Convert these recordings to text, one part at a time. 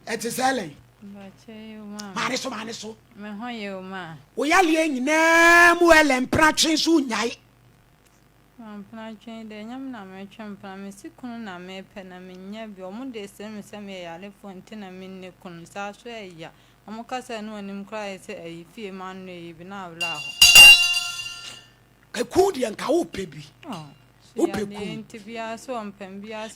Ɛte sɛ Ellen. Maane so maane so. Me ho yɛ o ma. Wo yaleɛ nyinaa mu Ellen mpena twe so nyae. Mpena twe deɛ ɛnyɛ me na metwe mpena mesi kunu na mepɛ na menya bi ɔmo de sere me sɛ meyɛ yarefoɔ nti na menni kunu saa so ɛya ɔmo kasa ɛno anim koraa yɛ sɛ ayi fie ma ano ɛyi bi na awura hɔ. Ɛku deɛ nka wopɛ bi. Wopɛ kum.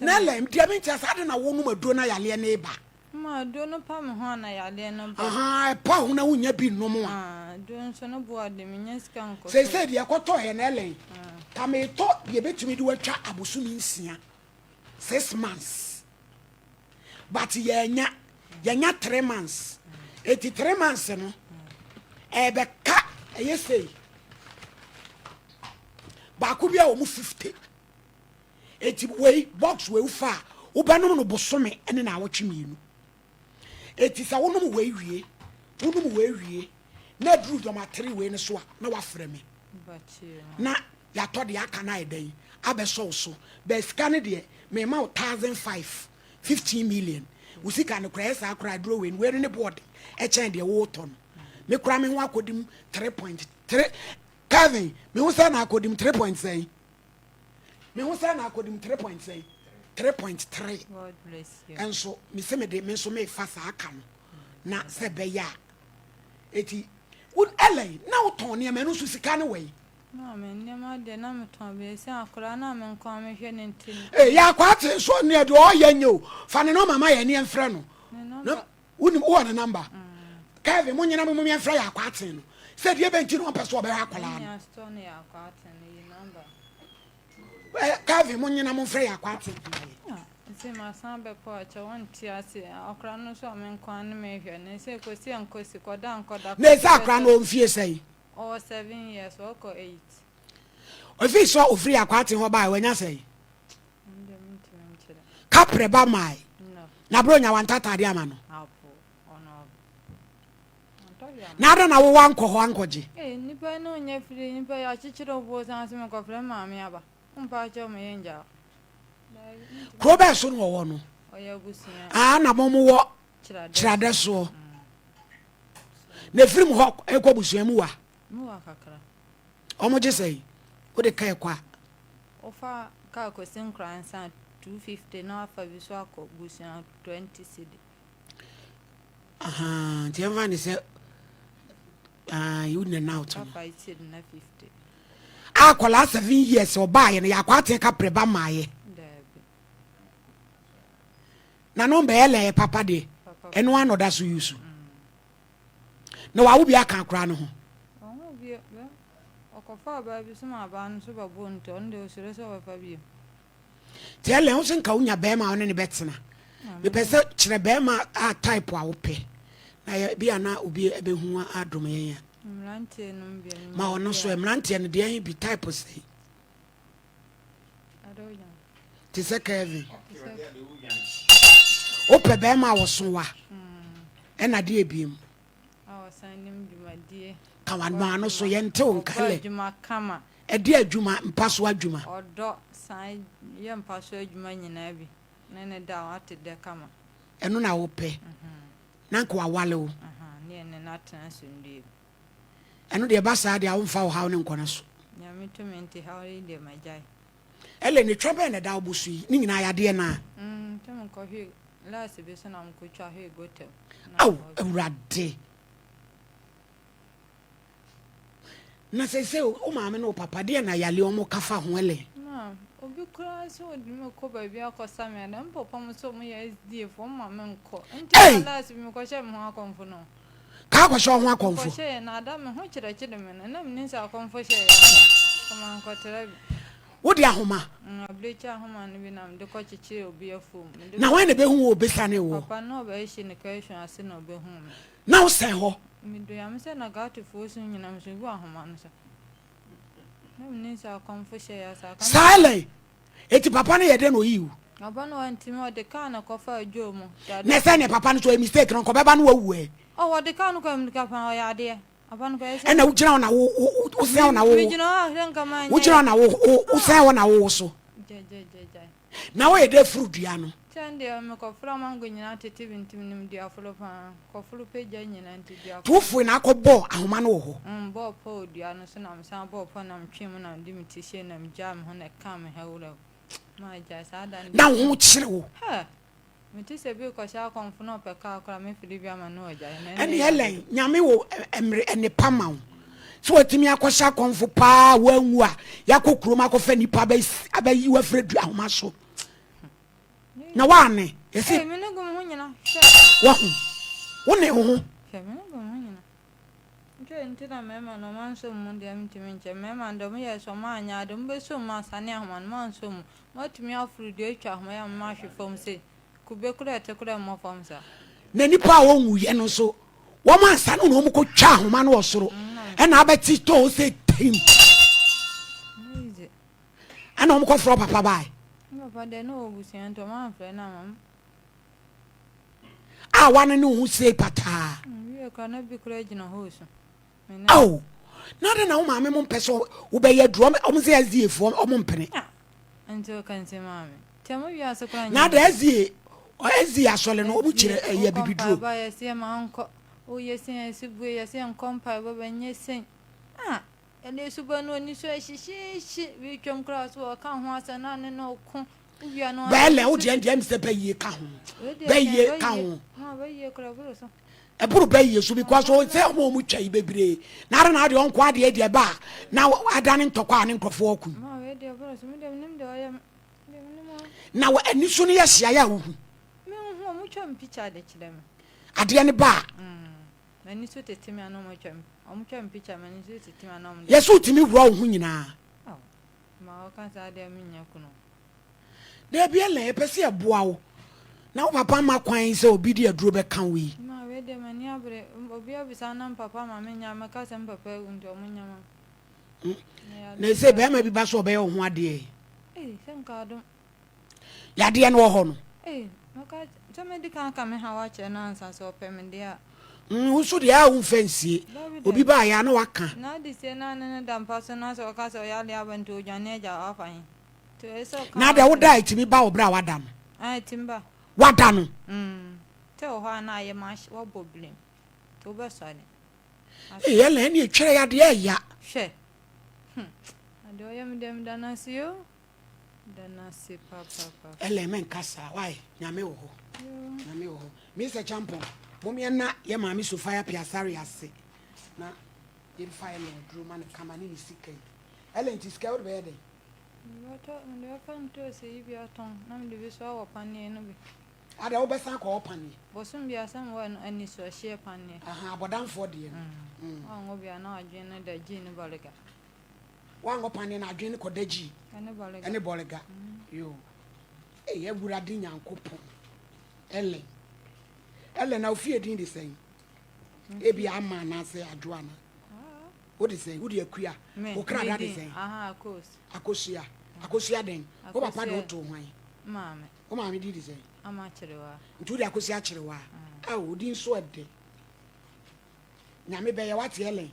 Na Ellen, deɛ mente ase ade na wonom aduro na yareɛ no reba. Ma aduro no pa me ho a na yareɛ no ba. Ahaa, ɛpa ho na wonya bi nnom a. Ah, aduro nso no boa de menya sika nkɔtɔ. Seesei deɛ ɛkɔtɔeɛ no Ellen, ka metɔ deɛ ɛbɛtumi de watwa abosome nsia, 6 months. But yɛanya, yɛanya 3 months. Eti 3 months no, ɛbɛka ɛyɛ sei. Baako bi a wɔn 50. Eti wei box wei fa a wobɛnom no bosome ne na awɔtwe mmienu. Eti sɛ wonom wei wie, wonom wei wie na aduru dɔmatere wei no so a na wafrɛ me. Na yɛatɔ deɛ aka no ayɛ dɛn abɛsɔ wo so. Bɛɛ sika no deɛ mema wo 1500, 15 million. Wo sika no koraa ɛyɛ saa koraa aduro wei no wei no ne boɔde ɛkyɛn deɛ wotɔ no. Me koraa me ho akɔdim 3.3. Kevin, me ho sɛ na akɔdim 3 point sɛn? Me ho sɛ na akɔdim 3 point sɛn? 3.3. God bless you. Ɛnso me sɛ mede me nso mefa saa ka no na sɛ ɛbɛyɛ a eti wo Ellen na wotɔn nneɛma ɛno nso sika ne wɔ yi. Maame, nneɛma deɛ na metɔn bi esi akwadaa na me nko ara mehwɛ ne nti no. Ee yɛ akɔ ate nso ne deɛ ɔyɛ nye o fa ne nɔma ma yɛ ne yɛmfrɛ no. Ne Na nɔmba. wonim wowɔ ne namba. Kevin mo nyina mo mo yɛmfrɛ yɛ akɔ ate no sɛ deɛ bɛnti na ɔmpɛ so ɔbɛhwɛ akwadaa no. Ɛne store no yɛ akɔ ate no yi nɔmba. Kevin mo nyina mo mfrɛ yɛ akɔ ate no ma yɛ. Nti masan bɛpɔ akyɛ wɔnte ase akwadaa no nso a me nko ara ne mehwɛ no sɛ kɔsi a nkɔsi kɔda nkɔda. Na ɛsɛ akwadaa no ɔmfie sɛn? Ɔwɔ 7 years, ɔkɔ 8. Ɔfiri sɛ ɔfiri akɔ ate hɔ baa wanya sɛn? Ɛno deɛ mentumi nkyerɛ. Kaprɛ ba mae. No. Na berɛ onya wanta atade ama no. Apo ɔno ɔntɔ hwee ama. Na ada na wowɔ ankɔ hɔ ankɔgye. Ee, nipa no nyɛ firi nipa yɛ akyekyere wo bo san so mekɔfrɛ maame aba. Wompa akyɛw me yɛ ngya. Kuro bɛɛ so no wɔwɔ no. Ɔyɛ abusua. Aa na mo wɔ Kyerɛdɛ. Kyerɛdɛ soɔ. Na ɛfiri mu hɔ ɛkɔ abusua mu wa. Mu wa kakra. Ɔmo gye sɛn? Wode kaa ɛkɔ a. Wofa kaa kɔsi Nkoransa 250 na wafa bi so akɔ busua 20 cedi. Ahaa, nti ɛmfa ne sɛ ah, you in and out no. Fa 5 cedi na 50. Akwadaa 7 years ɔbaayɛ no yɛakɔ ate kaprɛ ba maayɛ. Daabi. Na no mbɛyɛ lɛyɛ papa deɛ. Papa. Ɛno ano da so yusu. Na wawo bi aka akwadaa no ho. Ɔho bi bɛ ɔkɔfa ɔbaa bi so ma abaa no so bɛbɔ nti ɔno deɛ osuro sɛ ɔbɛfa bio. Nti ɛlɛ wo sɛ nka wonya bɛrima a wo ne ne bɛtena. Mepɛ sɛ kyerɛ bɛrima a type a wopɛ. Na yɛ bi a na obi ɛbɛhu adom yɛn a. Mmeranteɛ nom bi a Ma ɔno so mmeranteɛ no deɛ ɛhe bi type sɛn. Te sɛ Kevin. Wopɛ bɛrima a wɔso wa. Ɛna deɛ ebiem. A ɔsan nim dwumadie. Ka wano ano so yɛnte wo nka Ɔbɔ lɛ. adwuma kama. Ɛde adwuma mpa so adwuma. Ɔdɔ san yɛ mpa so adwuma nyinaa bi. Ne ne da wate dɛ kama. Ɛno na wopɛ. Na nka wawale wo. Aha, ne yɛ ne no atena asomdwoe mu. Ɛno deɛ ɛba saa deɛ a womfa wo haw ne nkɔ no so. Nyame tumi nti haw yi deɛ magyae. Ɛlɛ ne twa bɛn na ɛda wo bo so yi? Ne nyinaa yadeɛ naa. Nti mekɔhwe last bi so na mekɔtwa hwee gotam. Aw, Awurade. Na sɛ sɛ wo maame ne wo papa deɛ na yale ɔmo ka fa ho ɛlɛ. Na obi koraa sɛ ɔde me kɔ baabi akɔsa me ada mpɔpɔ mo sɛ ɔmo yɛ SDA fo ɔmo ma me nkɔ. Nti Ei! na last bi mekɔhyɛ me ho akɔmfo no. Kaa kɔhyɛ wo ho akɔmfo. Mekɔhyɛ yɛ na ada me ho kyerɛkyerɛ me no na menim sɛ akɔmfo hyɛ yɛ aba. Kɔma nkɔtra bi. Wode ahoma. Abirekyi ahoma no bi na mede kɔkyekyere obi afuom. Mede Na hwan na ɛbɛhu wo obɛsiane wo? Papa na ɔbɛhye ne kɛhwɛ ase na ɔbɛhu me. Na wosɛn hɔ? Medo yam sɛ na gatofoɔ su nyinam so gu ahoma no so. Na menim sɛ akɔmfo hyɛ yɛ asa. Silent. Eti papa no yɛ dɛn na oyii wo? Papa no wantumi ɔde kaa na kɔfa adwo mu. Na ɛsɛ ne papa no so ɔyɛ mistake no nkɔbɛba no wawu ɛ. Ɔ wɔde kaa no kɔ mirika paa ɔyɛ adeɛ. Papa no kɔyɛ sɛ. Ɛna wogyina hɔ na wo wo wosɛn hɔ na wo. Megyina hɔ ahwɛ nka maa nyɛ. Wogyina hɔ na wo wo wosɛn hɔ na wo so. Gyagyagyagyai. Na woyɛ dɛ furu dua no. Kyɛn deɛ mekɔforo amango nyinaa tete bi nti menim duaforo paa. Kɔforo pagya nyinaa nti duaforo. Tufoe na akɔbɔɔ ahoma no wɔ hɔ. Mm, bɔɔ pɔ wɔ dua no so na mesan bɔɔ pɔ na metwee mu na mede me ti hyɛɛ na megyaa me ho na ɛkaa me ha wura mu. Magyae saa da no Na wo ho kyere wo. Hɛ! Mete sɛ bi rekɔhyɛ akɔmfo na ɔpɛ kaa koraa mɛfiri bi ama no wagyae na ɛnna Ɛne ɛyɛ Helen, Nyame wɔ mmere nnepa ma wo. Sɛ watumi akɔhyɛ akɔmfo paa a woanwu a, yɛakɔ kurom akɔfa nnipa abɛyi wo afiri adu ahoma so. Na woane, yɛse. Ee, me ne gu me ho nyina, hwɛ. Wahu, wo ne wo ho. Hwɛ, me ne gu me ho nyina. Nhwɛ nti na mmarima no ɔmo ansɔ mu deɛ mentumi nkyɛ. Mmarima no deɛ ɔmo yɛɛ sɛ ɔmo anyɛ ade, ɔmo bɛsɔ mu asane ahoma no, ɔmo ansɔ mu. Moatumi aforo dua atwa ahoma yi ama ahwe fam sei? Kube koraa a ɛte koraa mmɔ fam saa. Na nnipa a wɔnwuiɛ no nso, wɔn ansa no na wɔkɔtwa ahoma no wɔ soro, ɛna abɛte tɔɔ sɛ tim. Ɛna wɔkɔfrɛ papa bae. Papa deɛ na ɔwɔ busua nti wɔn amfrɛ no ama. A wane ne ho sei pataa. Wie koraa na bi koraa gyina hɔ resu. Ao, na adɛn na wo maame mo mpɛ sɛ wobɛyɛ aduro? Ɔmo sɛ SDA foɔ ɔmo mpene. Nti woka nti maame. Kyɛ mo wiase koraa nyɛ. Na adɛ SDA SDA asɔre no ɔmo kyerɛ ɛyɛ bibiduro. Mpaebɔ a yɛsi yɛ ma nkɔ. Woyɛ sen yɛsi bue yɛsi yɛ nkɔ mpaebɔ bɛ nyɛ sen. Ah, ɛna esuba no ani so ɛhyehyeehye bi twam koraa so ɔka ho asɛm na ne no ko. Bɛɛlɛ wo deɛ deɛ mesɛ bɛyie ka ho. Bɛyie ka ho. Bɛyie koraa boro so. Ɛboro bɛyie so because wɔn sɛ wɔn a wɔn twa yi bebree na ara na adeɛ ɔnko adeɛ deɛ ɛba a na adane ntɔkwa a ne nkurɔfoɔ ɔko yi. Na wɔ ani so no yɛ hyeaeɛ a wohu. Adeɛ no ba a. Yɛsɛ wotumi wura wo ho nyinaa. Dabi Ellen, yɛpɛ sɛ yɛboa wo. Na wo papa mma kwan sɛ obi de aduro bɛka wo yi. Ma wei deɛ m'ani abere. Obi abisa na mpapa ma menya mɛka sɛ mpapa awu nti ɔmo nyɛ ma me. Na ɛsɛ bɛrima bi ba so ɔbɛyɛ wo ho adeɛ. Ei, sɛ nka adom. Yadeɛ no wɔ hɔ no. Ei, mɛka sɛ mɛdi kan aka me haw akyerɛ no ansa sɛ ɔpɛ me deɛ a. Mm, wo nso deɛ a womfa nsie. Obi ba ayɛ a na waka. Na ade sie na ne no da mpa so na sɛ ɔka sɛ ɔyare aba nti ɔdwane agya wafa he? Nti ɛyɛ sɛ ɔka Na deɛ woda a ɛtumi ba wɔ berɛ a wada no. Ah, ɛtumi ba. Wada no. Mm, sɛ wɔ hɔ a na ayɛ ma wabɔ birim. Nti wobɛsɔre. Ee, ɛna ɛne ɛtwerɛ yɛ adeɛ ɛya. Hwɛ. Hmm. Adeɛ ɔyɛ me deɛ meda no ase o. Ellen menka saa why nyame wɔ hɔ nyame wɔ hɔ Mr Champon mom yɛna yɛ maame Sophia Piasare ase na yɛmfa Ellen aduro ma no kama ne ne sika yi Ellen nti sika wode bɛyɛ dɛn? Mede bɛfa ntoosi yi bi atɔn na mede bi so awɔ paneɛ no bi. Ada wobɛsan akɔ wɔ paneɛ? Bosom bi asɛm wɔ no anisoɔhyeɛ paneɛ. Aha abɔdamfoɔ deɛ no. Mm. Wango bi a na adwene no da gyii ne bɔrega. Wankɔ paneɛ na adwene no kɔda gyi ɛne bɔrega yoo ei awurade nyankopɔn Ellen Ellen na ofie din de sɛn ebi ama anaasɛ adwo ana wode sɛn wode akua wo krada de sɛn akosua akosua dɛn wo papa de woto hwan wo maame din de sɛn nti wode akosua kyerewa a wo din so ɛde Nyame bɛyɛ wate Ellen.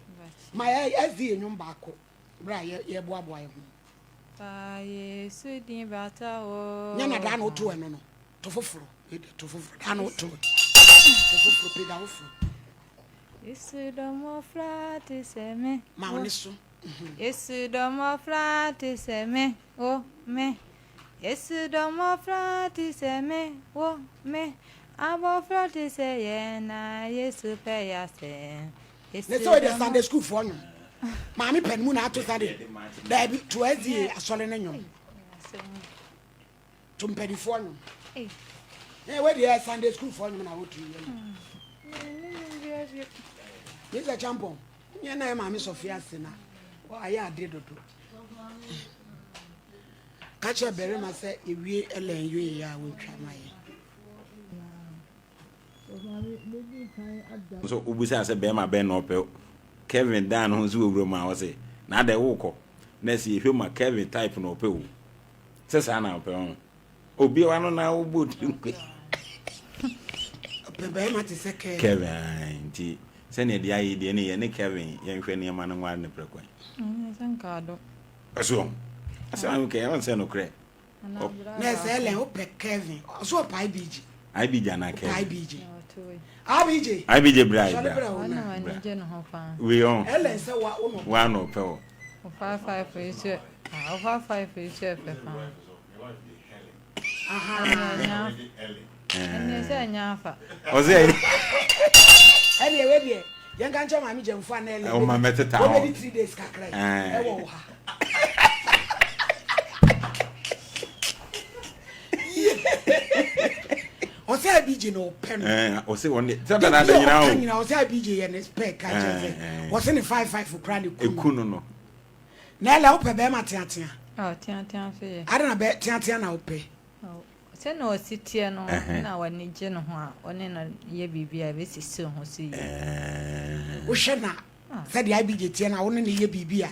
Ma SDA nnwom baako berɛ a yɛboaboa yɛ ho. Fa Yesu din bata wo. Nyɛ na daa na woto ɛno no. To foforɔ. To foforɔ. Daa na woto. To foforɔ. Pagya foforɔ. Yesu dɔ mmɔfra te sɛ me. Ma wo ne so. Yesu dɔ mmɔfra te sɛ me, wo, me. Yesu dɔ mmɔfra te sɛ me, wo, me. Abɔfra te sɛ yɛn na Yesu pɛ yɛn asɛm. Ne sɛ ɔyɛ Sunday school foɔ nwom. Maame pɛ no mu na ato Sunday. Daabi, to SDA asɔre no nwom. To mpanifoɔ nwom. Ee, wei deɛ Sunday school foɔ nwom na woto yɛ no. Mr. Champon, nyɛ na yɛ maame sɔfe ase na ayɛ ade dodo. Ka kyerɛ barima sɛ yɛwie Ellen yoe a wɔntwa ma yɛn. Nso wobisaa sɛ bɛrima bɛn na ɔpɛ Kevin dan ne ho nso wɔ wuram a ɔse na adɛn wokɔ na ɛsɛ yɛhwɛ mu a Kevin type na ɔpɛ o sɛ saa na ɔpɛ ho obi wa no na wobɔ tirim kwe ɔpɛ bɛrima te sɛ Kevin Kevin ae nti sɛnea deɛ ayɛ deɛ ne yɛ ne Kevin yɛnhwɛ nneɛma no nware ne prɛko sɛ nka adom ɛso asɛm a mekɛ ɔnsɛ nokorɛ. Na ɛsɛ Ellen wopɛ Kevin. Ɔso ɔpɛ IBG. IBG anaa Kevin? Wopɛ IBG. IBG. IBG bra bra. Sɔre bra wo na. Wei ɔn. Ellen sɛ wa wo na ɔpɛ. Wa na ɔpɛ wɔ. Ɔfa five yi so ɔfa five yi so ɛfɛ paa. Ɛnneɛ sɛ ɛnyɛ afa. Ɔsɛ ɛyɛ. Ɛnneɛ wei deɛ yɛnka nkyɛn maame gyɛnfo a na ɛlɛ. Ɔma mɛteta hɔ. Wɔbɛdi 3 days kakra yi ɛwɔ wo ha. Ɔsɛ IBJ na ɔpɛ no. Ɔsɛ wɔn de sɛ dada da nyinaa o. Nyinaa ɔsɛ IBJ yɛ ne spec ka kyerɛ sɛ ɔsɛ ne 5 5 kura ne kunu. Ekunu no. Na ɛlɛ wopɛ bɛrima teatea. Ɔ teatea so yɛ. Ada na bɛ teatea na wopɛ. Sɛnea ɔsi teɛ no na w'ani gye ne ho a, ɔne no yɛ biribi a ɛbɛsisi ho so yie. Wohwɛ na sɛdeɛ IBJ teɛ na wo ne no yɛ biribi a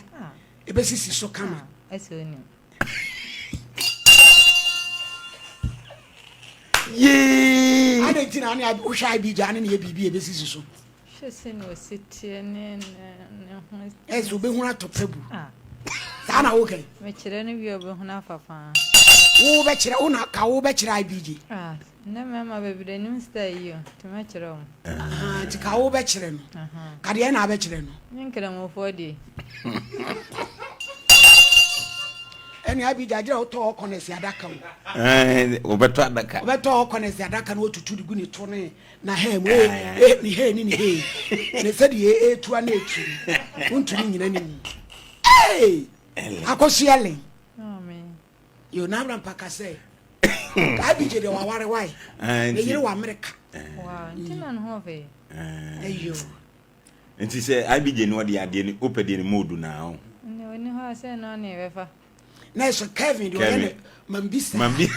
ɛbɛsisi so kama. Ɛsɛ onim. Yee! Adɛn nti na wohwɛ IBJ a ne no yɛ biribi a ɛbɛsisi so? Hwɛ sɛnea ɔsi teɛ ne ne ho. Ɛsɛ obɛhunu atɔ pɛ bu. Saa na woka yi. Mekyerɛ no wie a obɛhunu afa paa. Wobɛkyerɛ wo na ka wobɛkyerɛ IBJ. Ah, nnɛ mmarima bebree nim style yi o, nti mɛkyerɛ wɔn. Nti ka wobɛkyerɛ no. Ka deɛ na abɛkyerɛ no. Ne nkramofoɔ deɛ. Ɛne IBJ agyerɛ wotɔ ɔkɔnɛsi adaka o. Wobɛtɔ adaka. Wobɛtɔ ɔkɔnɛsi adaka na wotutu de gu ne to ne na hɛn mu ee ne hɛn ni ne hɛn ne sɛdeɛ eetu a na etu wontumi nyina ne mu ee akɔso Ellen yo na abira mpaka sɛ IBJ deɛ waware wae ne yere wɔ Amerika ɛyo nti sɛ IBJ ni ɔde adeɛ ni wopɛ deɛ ne mu odu naa o ɔni hɔ a sɛ no ne ɛbɛfa Na ɛsɛ Kevin deɛ ɔyɛ ne mambisa. Mambi.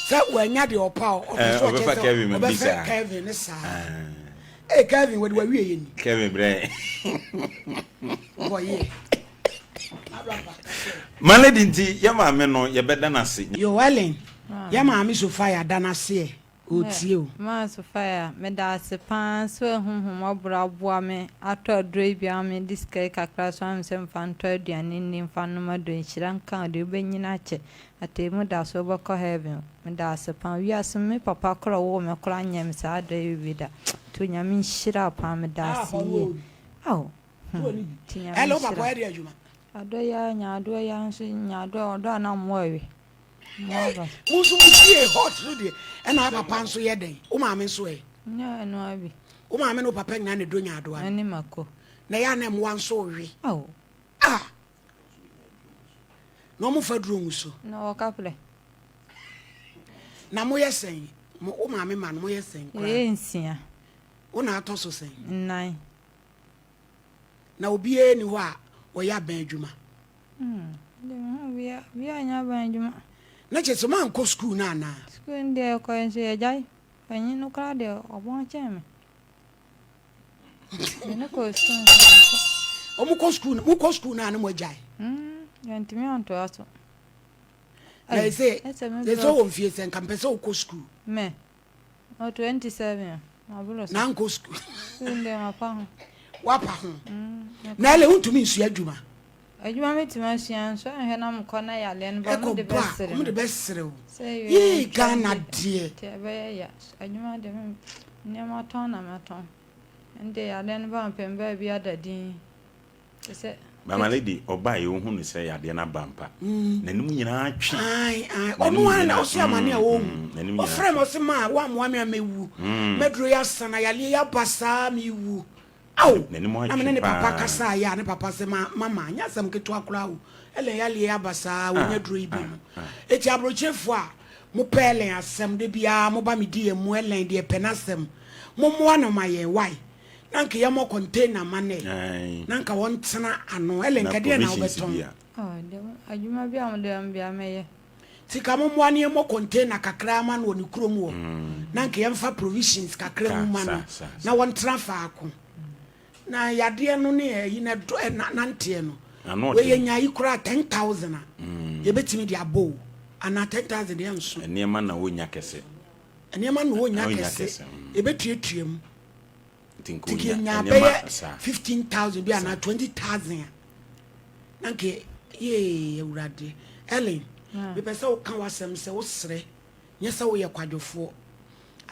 Sɛ wanya deɛ ɔpa a ɔpɛ so ɔkyɛ sɛ ɔbɛfɛ Kevin ne saa. Ee Kevin wɔde wawie yɛ ni. Kevin brɛ. Bɔyɛ. My lady nti yɛ maame no yɛbɛda no ase. Yo Ellen yɛ maame Sophia da no ase ɛ. Ɔretie o. Maa Sophia, meda ase paa sɛ woahu nhummɔborɔ aboa me atɔ aduro yi bi ama me de sika yi kakra so ama me sɛ mfa ntɔ aduane nni mfa nnom aduro yi. Nhyira nka wo deɛ wobɛnyini akyɛ. Atemmu da so wobɛkɔ heaven. Meda ase paa. Wiase mu me papa korɔ ɔwoo me koraa nyɛɛ me saa adɔ yi bi da. Nti Onyame nhyira wo paa meda ase yie. Ao hmm nti Nyame Ɛlɛ wo papa nhyira. ɔyɛ deɛ adwuma? Adɔ yi ara nyaadoa yi ara nso nyaadoa ɔdɔ a na mmoa we. Mmoa ba. Mo nso mo fie hot no deɛ ɛna papa nso yɛ dɛn? Wo maame nso ɛ? Nyɛ ɛno ara bi. Wo maame ne wo papa nyinaa na ɛdɔ nyaadoa no? Ɛne mako. Na ɛyɛ a na mmoa nso we? Ao. Ah! Na wɔn fa duro ngu so? Na wɔka plɛ. Na moyɛ sɛn? Mo wo maame ma no moyɛ sɛn koraa? Yɛyɛ nsia. Wo na atɔ so sɛn? Nnan. Na obiara ni hɔ a ɔyɛ abɛn adwuma? Hmm, deɛ mehu bia, bia nyɛ aban adwuma. Na kyerɛ sɛ moankɔ sukuu no anaa? Sukuu no deɛ yɛkɔɛ nso yɛgyae. Panyin no koraa deɛ ɔbɔn kyɛn me. Me ne kɔɔ sukuu nso mankɔ. Wɔn kɔ sukuu no, mokɔ sukuu no a na moagyae? Hmm, yɛntumi antoa so. Na ɛsɛ, ɛsɛ wɔ mfie sɛ nka mpɛ sɛ wokɔ sukuu. Me, Ɔ 27 a, maboro so. Na nkɔ sukuu. Sukuu deɛ mapa ho. Wapa ho. Na ɛlɛ wontumi nsua adwuma. Adwuma mɛtumi asua nso anhwɛ na mekɔ na yadeɛ no ba ɔmo de bɛsere me. Ɔmo de bɛsere wo. Yii Ghana deɛ. Nti ɛbɛyɛ ya. Adwuma deɛ nneɛma tɔn na mɛtɔn. Ɛnde yadeɛ no ba mepɛ me baabi ada din. Te sɛ. Mama lady ɔbaa yɛ ohun no sɛ yadeɛ no aba ampa n'anim nyinaa twe. Ae ae ɔno ara na ɔse amane a ɔhu ɔfrɛ me ɔse maa woammoa me a mɛwu maduro yi asa na yadeɛ yi aba saa mewu ao na me ne ne papa kasaa yɛ a ne papa se ma mama nyɛ asɛm ketewa koraa o Ellen yadeɛ yi aba saa ɔnya duro yi bi no eti aburokyerefoɔ a mopɛ Ellen asɛm da biara moba me DM mu Ellen deɛ pɛ n'asɛm mommoa no ma yɛn why Na nka yɛmmɔ container ma no ɛ. Na nka wɔntena ano. Ellen, Na nka deɛn na provisions wobɛtɔn? bi a. Oh, deɛ adwuma bi a wɔde ama me biara mɛyɛ. Nti ka mommoa no yɛmmɔ container kakra ma no wɔ ne kurom hɔ. Na nka yɛmfa provisions kakra Sa, mu ma sa, no. sa, Na sa. wɔntena faako. Na yadeɛ no ne ayi no ɛdɔ ɛ na nanteɛ no. Ano Wei ɔden. yɛnya yi koraa 10,000 a, yɛbɛtumi de abɔ o. Anaa 10,000 deɛ ɛnso. Nneɛma na wɔnnya kɛse. Nneɛma na wɔnnya Wɔnnya kɛse. kɛse, mm. Yɛbɛtuatua mu. Nti nka Nti onya yɛnya nneɛma bɛyɛ saa. 15,000 bi anaa Saa. 20,000 a, na nka yee Awurade. Ellen, Mepɛ sɛ woka w'asɛm sɛ wosrɛ, nyɛ sɛ woyɛ kwadwofoɔ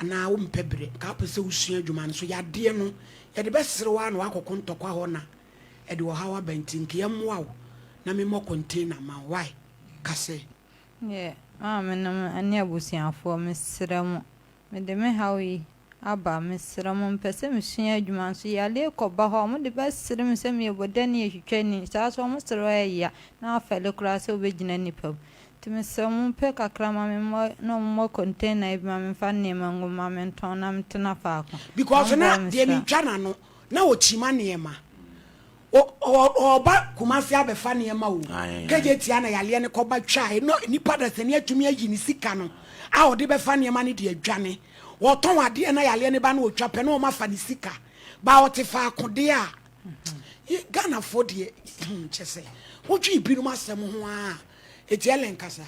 anaa wompɛ berɛ, nka wopɛ sɛ wosua adwuma no so. Yadeɛ no, yɛde bɛsere wo ara na woakɔko ntɔkwa hɔ na ɛde ɔhaw aba nti, nka yɛmmoa wo na memmɔ container ma wo. Wai? Ka sɛ. Deɛ maamenom ne abusuafoɔ, mesrɛ mo, Mede me haw yi aba, mesrɛ mo, mepɛ sɛ mesua adwuma nso yareɛ kɔba hɔ a, wɔde bɛsere me sɛ meyɛ bɔdani, atwitwani, saa nso wɔsere wo a ɛyɛ ya na wafɛle koraa sɛ wobɛgyina nnipa mu. Nti mesrɛ mo, mompɛ kakra ma me mmɔ na wɔmmɔ container yi bi ma memfa nneɛma ngu mu ma mentɔn na mentena faako. Because na Wɔmmoa me deɛ saa. mentwa n'ano, na ɔkyima nneɛma. Ɔɔba Kumasi abɛfa nneɛma o, Kejetia na yareɛ no kɔba twae na nipa dasani atumi ayi ne sika no a ɔde bɛfa nneɛma no de adwane. Ɔtɔn adeɛ na yareɛ no ba na ɔtwa pɛ na wɔn afa ne sika. Ba ɔte faako deɛ a, Ghanafoɔ deɛ hmm, kyɛ sɛ wodwen binom asɛm ho ara a, eti Ellen kasa.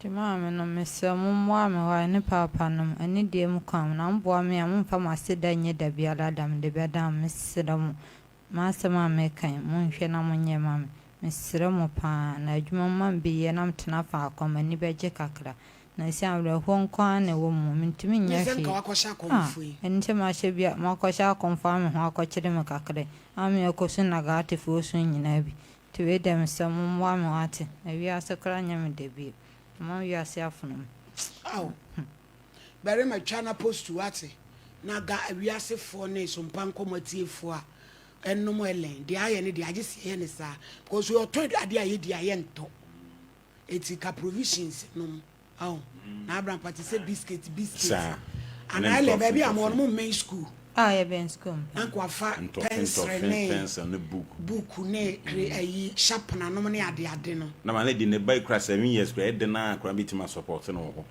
Nti maame nom, mesrɛ mo mmoa me hɔ a, ne paapa nom, anidie mu kwan mu, na moboa me a, momfa mo aseda nyɛ dabiara da, mede bɛda mo, mesrɛ mo. M'asɛm a mereka yi, monhwɛ na monyɛ mma me. Mesrɛ mo pa ara, na adwuma mu ma me bi yɛ na metena faako a, m'ani bɛgye kakra. Na seesei awerɛhoɔ nko ara na ɛwɔ me mu, mentumi Nyɛ nyɛ sɛ nka hwee. woakɔhyɛ Ah, akɔmfoɔ yi. ɛno nti mahyɛ bi a, makɔhyɛ akɔmfoɔ ama me ho akɔkyere me kakra yi, ama me akɔsu Nagatefoɔ su nyinaa bi. Nti wei deɛ mesrɛ mo, mommoa me wate, na wiase koraa nyɛ me dɛ bio. Mama wiase afono me. Ao, barima twa na postu wate. Na ga wiase foɔ ne sompa nkɔmɔ atiefoɔ a ɛnom Ellen deɛ ayɛ ne deɛ agye sɛ yɛyɛ ne saa because ɔtɔ adeɛ a yɛdi a yɛntɔ eti ka provisions nom aho na abrampa te sɛ biscuit biscuit Saa. Ne anaa Ellen ntɔfe baabi a mo ntɔfe. no mo mmɛn school A yɛbɛn school mpa. na nka wafa Ntɔfe pencil ntɔfe, ne pencil ne book. book ne kre ayi sharpener nom ne ade ade no. Na ma ne de ne ba yi kura 7 years kura ɛde na akora bɛtumi asupport no wɔ hɔ.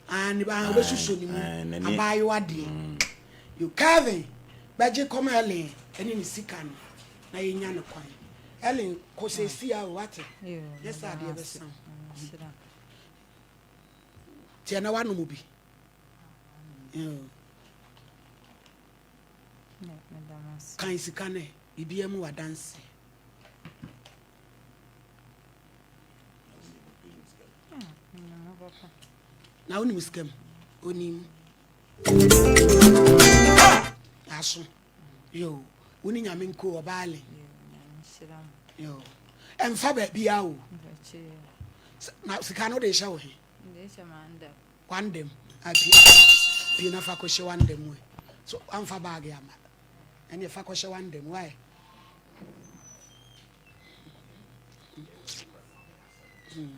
Ah, ne ba wobɛsusu ne mu Ae, n'ani- abaayewa deɛ yo Kelvin bɛgye kɔma Ellen ɛne ne sika no na yɛnya no kwan Ellen kɔ sɛsi a o wate Yoo, nyɛ sɛ adeɛ meda ase. bɛsa wo Nhyira. nti ɛnɛ woanom bi Yo, Yeah, meda mo ase. kan sika no ɛ biribia mu wadanse. Ah, menim wo papa. Na wonim sika mu onim aso yo wo ne Nyame nko ɔbaa Ellen. Yoo, Nyame nhyira mo. Yo ɛmfa baabia o. Mpakyɛ. Na sika no wode hyɛ wo he? Mede hyɛ m'andam. W'andam ah pie pie na fa kɔhyɛ w'andam mu ɛ so wamfa baage ama ɛneɛ fa kɔhyɛ w'andam why hmm.